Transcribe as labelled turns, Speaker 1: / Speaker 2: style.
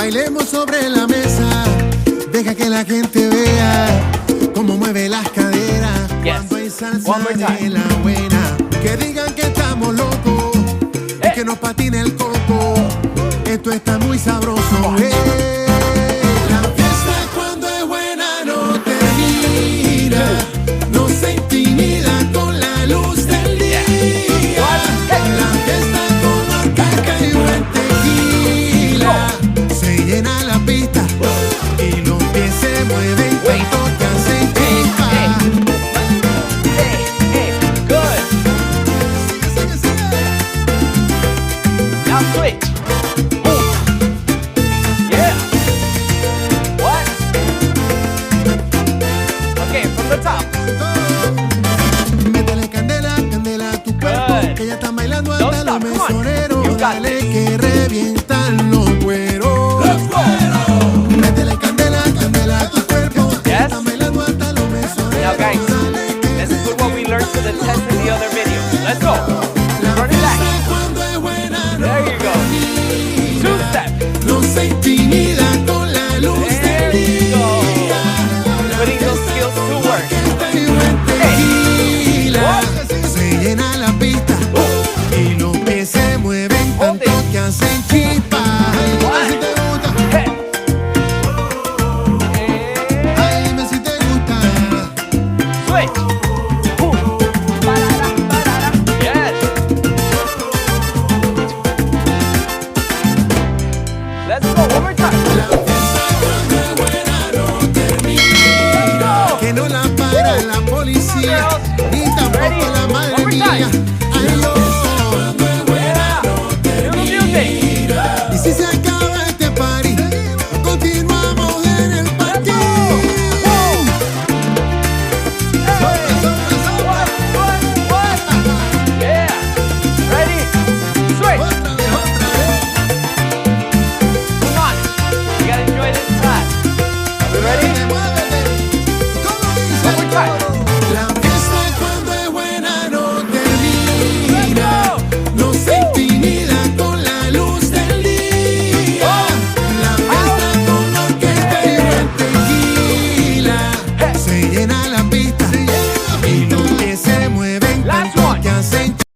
Speaker 1: Bailemos sobre la mesa, deja que la gente vea cómo mueve las caderas
Speaker 2: Yes.
Speaker 1: cuando hay salsa
Speaker 2: One more time.
Speaker 1: de la buena. Que digan que estamos locos y
Speaker 2: Eh.
Speaker 1: que nos patina el coco. Esto está muy sabroso. Eh. La fiesta cuando es buena no termina, no se intimida con la luz del día. La fiesta con caca y buen tequila. Se llena la pista y los pies se mueven
Speaker 2: Wait.
Speaker 1: tanto que hacen chispa.
Speaker 2: Hey, hey, good.
Speaker 1: Sigue, sigue, sigue.
Speaker 2: Now switch. Move. Yeah. What? Okay, from the top.
Speaker 1: Métele candela, candela a tu cuerpo,
Speaker 2: Good.
Speaker 1: que ya están bailando
Speaker 2: Don't
Speaker 1: hasta los
Speaker 2: stop, come on.
Speaker 1: mesoneros.
Speaker 2: You got
Speaker 1: Dale
Speaker 2: this.
Speaker 1: que revientan los cueros.
Speaker 2: Let's go.
Speaker 1: Métele candela, candela a tu cuerpo, que ya
Speaker 2: Yes.
Speaker 1: están bailando hasta los mesoneros.
Speaker 2: Now, guys,
Speaker 1: Dale que
Speaker 2: let's put what we learned to the test in the other video. Let's go.
Speaker 1: La
Speaker 2: Run it back.
Speaker 1: fiesta cuando es buena no
Speaker 2: There you go. Two step.
Speaker 1: No se intimida con la luz
Speaker 2: There
Speaker 1: del
Speaker 2: you go.
Speaker 1: día.
Speaker 2: Putting those skills to work.
Speaker 1: Orquesta y buen tequila.
Speaker 2: What?
Speaker 1: Se llena la pista y los pies se mueven
Speaker 2: Hold
Speaker 1: tanto
Speaker 2: it.
Speaker 1: que hacen chispa. Ay, dime si te gusta.
Speaker 2: Hey. Hey.
Speaker 1: Ay, dime si te gusta.
Speaker 2: Switch. Boom. Parara, parara. Yes. Let's go. One more time.
Speaker 1: La fiesta cuando es buena no termina.
Speaker 2: Let's go.
Speaker 1: Que no la para la policía, ni tampoco
Speaker 2: Ready?
Speaker 1: la madre
Speaker 2: One more
Speaker 1: mía.
Speaker 2: time.
Speaker 1: Ay, yo.
Speaker 2: Yeah. Feel the music.
Speaker 1: Y si se